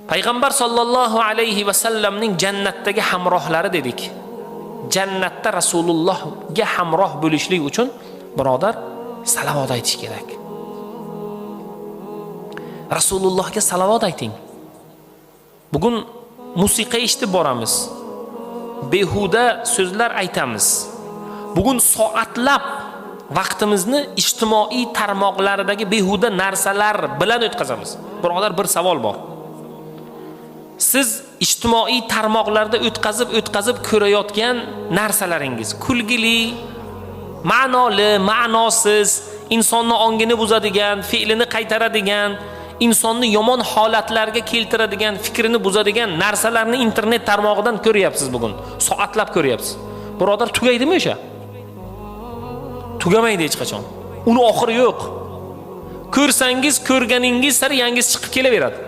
Payg'ambar sollallohu alayhi vasallamning jannatdagi hamrohlari dedik. Jannatda Rasulullohga hamroh bo'lishlik uchun, birodar, salovat aytish kerak. Rasulullohga salovat ayting. Bugun musiqa eshitib boramiz. Behuda so'zlar aytamiz. Bugun soatlab vaqtimizni ijtimoiy tarmoqlardagi behuda narsalar bilan o'tkazamiz. Birodar, bir savol bor. Siz ijtimoiy tarmoqlarda o'tkazib ko'rayotgan narsalaringiz kulgili, ma'noli, ma'nosiz, insonni ongini buzadigan, fe'lini qaytaradigan, insonni yomon holatlarga keltiradigan, fikrini buzadigan narsalarni internet tarmog'idan ko'ryapsiz bugun. Soatlab ko'ryapsiz. Birodar, tugaydimi o'sha? Tugamaydi hech qachon. Uni oxiri yo'q. Ko'rsangiz, ko'rganingiz sari yangisi chiqib kelaveradi.